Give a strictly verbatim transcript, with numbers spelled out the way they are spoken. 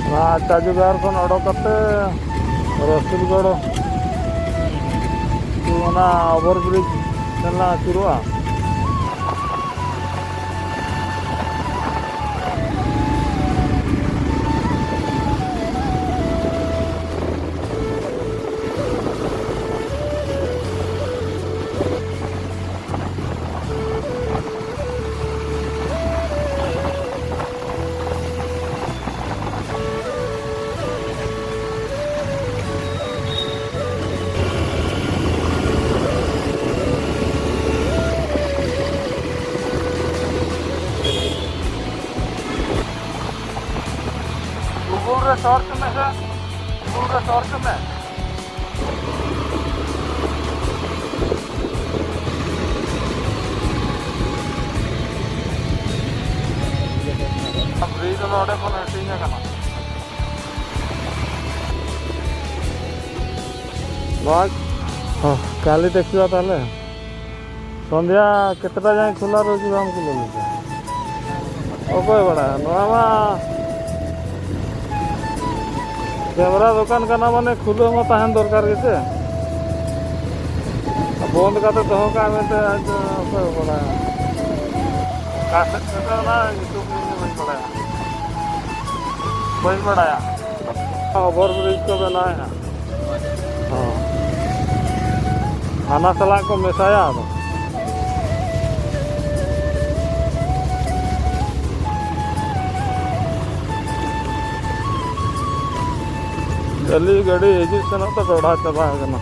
ᱱᱚᱣᱟ ᱪᱟᱪᱩᱜᱟᱲ ᱠᱷᱚᱱ ᱚᱰᱚᱠ ᱠᱟᱛᱮ ᱨᱚᱥᱩᱞᱜᱚᱲ ᱛᱚ ᱚᱱᱟ ᱳᱵᱷᱟᱨ ᱵᱨᱤᱡᱽ ᱥᱮᱱ ᱞᱟᱝ ᱟᱹᱪᱩᱨᱚᱜᱼᱟ᱾ ᱜᱩᱜᱩᱞ ᱨᱮ ᱥᱟᱨᱪ ᱢᱮ ᱥᱮ, ᱜᱩᱜᱩᱞ ᱨᱮ ᱥᱟᱨᱪ ᱢᱮ᱾ ᱵᱨᱤᱡᱽ ᱫᱚ ᱱᱚᱰᱮ ᱠᱷᱚᱱ ᱦᱟᱹᱴᱤᱧ ᱟᱠᱟᱱᱟ᱾ ᱱᱚᱣᱟ, ᱦᱚᱸ, ᱠᱟᱞᱤ ᱴᱮᱠᱥᱤ ᱛᱟᱦᱞᱮ᱾ ᱥᱚᱱᱫᱷᱭᱟ ᱠᱮᱛᱮᱴᱟ ᱡᱟᱭ ᱠᱷᱩᱞᱟ ᱨᱚᱦᱮᱜᱤ, ᱵᱟᱢ ᱠᱷᱩᱞᱟᱹᱣ ᱞᱮᱫᱟ? ᱚᱠᱚᱭ ᱵᱟᱲᱟᱭᱟ, ᱱᱚᱣᱟ ᱢᱟ ᱠᱮᱢᱨᱟ ᱫᱚᱠᱟᱱ ᱠᱟᱱᱟ, ᱢᱟᱱᱮ ᱠᱷᱩᱞᱟᱹᱣ ᱢᱟ ᱛᱟᱦᱮᱱ ᱫᱚᱨᱠᱟᱨ ᱜᱮᱥᱮ᱾ ᱵᱚᱱᱫ ᱠᱟᱛᱮ ᱫᱚᱦᱚ ᱠᱟᱜ ᱢᱮᱱᱛᱮ, ᱟᱡ ᱫᱚ ᱚᱠᱚᱭ ᱵᱟᱲᱟᱭᱟ? ᱚᱠᱟ ᱥᱮᱫ ᱛᱮᱫᱚ ᱚᱱᱟ ᱧᱩᱛᱩᱢ ᱜᱮ ᱵᱟᱹᱧ ᱵᱟᱲᱟᱭᱟ᱾ ᱵᱟᱹᱧ ᱵᱟᱲᱟᱭᱟ᱾ ᱚᱵᱷᱟᱨ ᱵᱨᱤᱡᱽ ᱠᱚ ᱵᱮᱱᱟᱣᱮᱫᱼᱟ᱾ ᱦᱚᱸ᱾ ᱦᱟᱱᱟ ᱥᱟᱞᱟᱜ ᱠᱚ ᱢᱮᱥᱟᱭᱟ ᱟᱫᱚ᱾ ᱰᱮᱞᱤ ᱜᱟᱹᱰᱤ ᱦᱤᱡᱩᱜ ᱥᱮᱱᱚᱜ ᱛᱮ ᱰᱚᱰᱷᱟ ᱪᱟᱵᱟ ᱟᱠᱟᱱᱟ᱾